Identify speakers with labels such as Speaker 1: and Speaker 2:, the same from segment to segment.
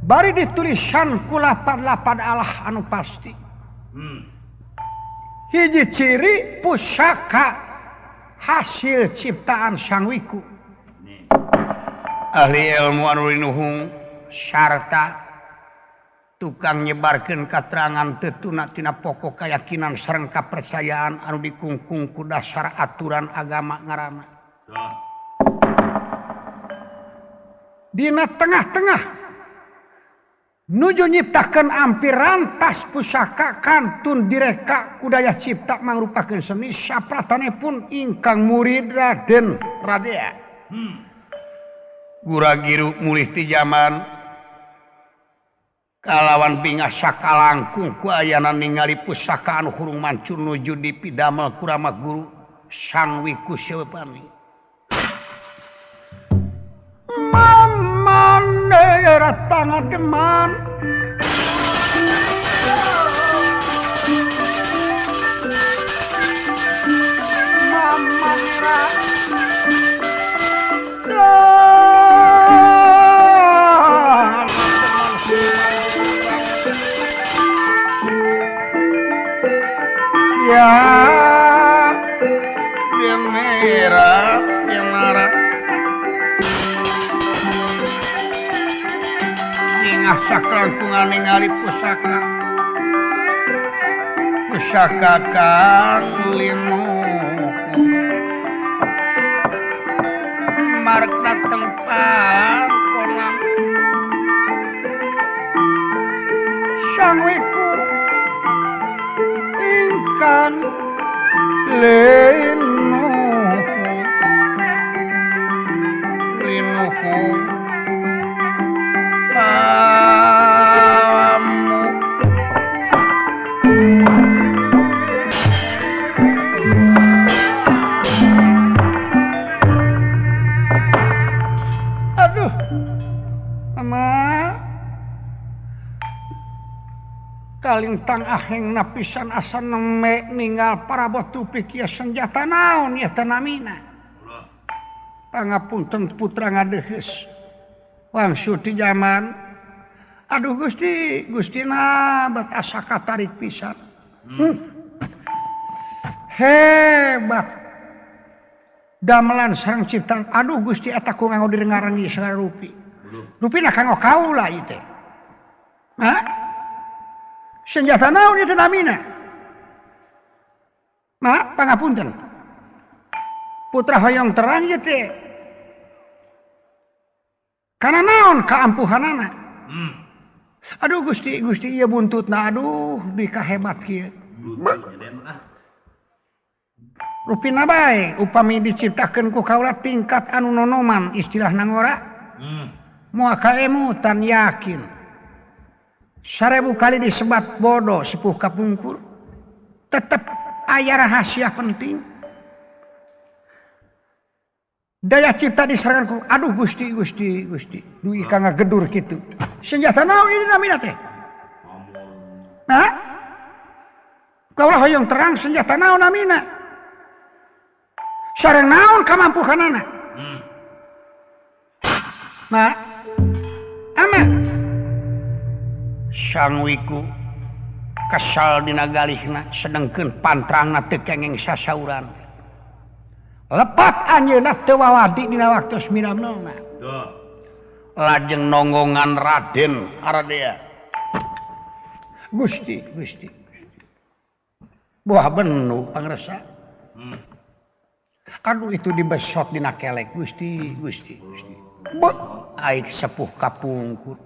Speaker 1: Bari ditulisan ku lapad-lapad Allah anu pasti. Hiji ciri pusaka hasil ciptaan Sang Wiku. Ahli ilmu anu linuhung sarta tukang nyebarkeun katerangan tetuna tina pokok keyakinan sareng kapercayaan anu dikungkung ku dasar aturan agama ngaranna. Dina tengah-tengah nuju nyiptakeun ampiran tas pusaka kantun direka ku daya cipta mangrupakeun seni sapratanipun ingkang murid Raden Radea. Guragiru mulih ti jaman kalawan bingah sakalangkung ku ayana ningali pusaka anu hurung mancur nuju dipidamel ku Rama Guru Sang Wiku Sewapani. Maman ratanga deman Maman ya yang merah yang marah asa kelangkungan ningali pusaka pusaka kang linuku marga tempat kolam Sang Wiku ingkang linuku linuku kamu. Aduh, Mama, kalintang aheng napisan asa neme ninggal parabot tupik ya senjata naon ya tenamina. Pangapunten putra ngadeheus. Wangsu di zaman aduh Gusti Gustina bat asa katarik pisan. Hebat damelan sareng ciptaan aduh Gusti eta ku nganggo direngarengi sagala rupi rupina kanggo kaula ieu teh. Ha? Senjata naon ieu teh namina? Ma pangapunten putra hoyong terang ieu teh karena naon kaampuhanana. Aduh Gusti Gusti ieu buntutna aduh bika hebat kieu. Rupina bae upami diciptakeun ku kaula tingkat anu nonoman istilahna ngora. Moal kaemutan yakin. 1000 kali disebat bodoh sepuh kapungkur tetep aya rahasia penting. Daya cipta diserang ku aduh Gusti Gusti Gusti dugi ka ngagedur kitu. Senjata naon ieu namina teh? Hah? Kaula hoyong terang senjata naon namina? Sareng naon kamampuhanana? Ma ama Sang Wiku kesal dina galihna sedengkeun pantrangna teu kenging sasauran. Lepat anjeunna teu wawadi dina waktos miramna. Lajeng nonggongan Raden Aradea. Gusti, Gusti. Buah benu pangresa. Aduh itu dibesot dina kelek Gusti, Gusti, Gusti. Aik sepuh kapungkur.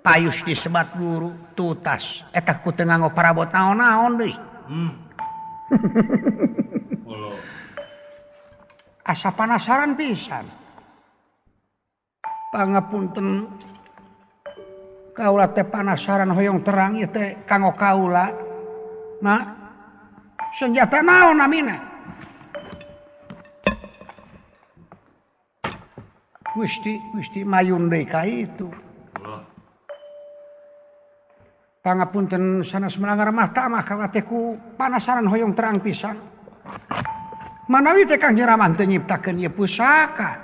Speaker 1: Payus disebat guru tutas eta ku teu nganggo parabot naon-naon deui. Asa panasaran pisan. Pangapunten kaula teh panasaran hoyong terang ieu teh kanggo kaula. Ma senjata naon namina? Gusti, Gusti mayun deui ka itu. Pangapunten sanes melanggar mahkamah kaula teh ku panasaran hoyong terang pisan. Manawi teh Kangjeng Rama teu nyiptakeun ieu pusaka.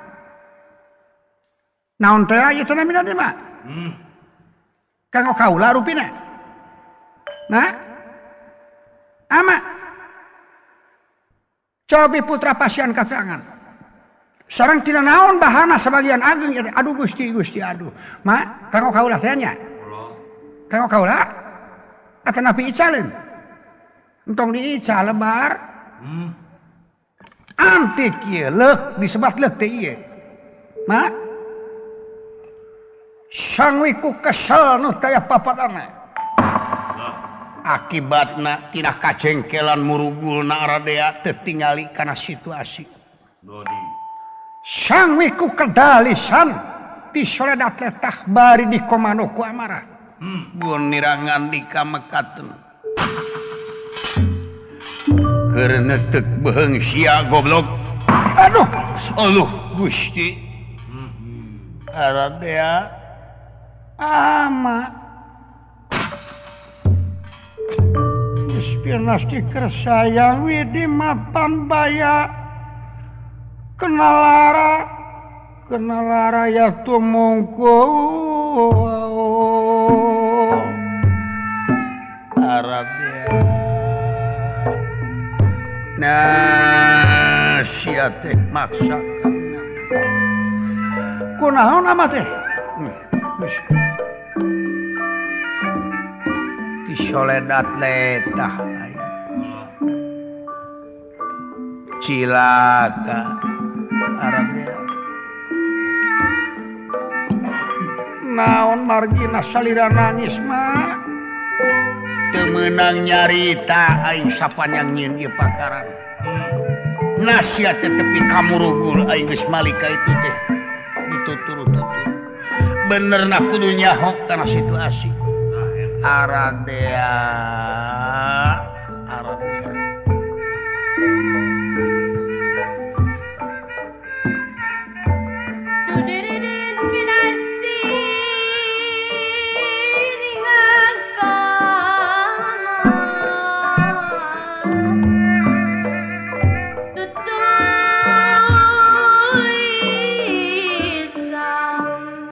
Speaker 1: Naon teh ieu teh namina teh mah? Kanggo kaula rupina. Nah, ama cobi putra pasian katerangan. Sareng tina naon bahana sebagian ageng aduh Gusti Gusti aduh. Ma, kanggo kaula teh nya. Kanggo kaula atanapi icaleun. Entong diical lebar. Antik ieu leuk disebat leuk teh ieu. Ma, sangwiku kesel nu taya papatana. Akibatna tina kajengkelan murugulna aradea teu tingali kana situasi. Sangwiku kedalisan ti soledat letah bari dikomando ku amarah. Gun nirangan di kamekaten. Keur neuteuk beuheung sia goblok. Aduh, aduh Gusti. Aradea ama Spinasti kersayang widi mapan baya kenalara ya tumungku Arabia. Nah sia teh maksa kunaon ama teh ti soledat letah cilaka Arabia. Naon margina salira nangis mah teu meunang nyarita aing sapanjang nyieun ieu pakaran. Nasia teh tepi kamurugul aing geus malika itu teh ditutur-tutur. Benerna kudu nyaho kana situasi. Aradea.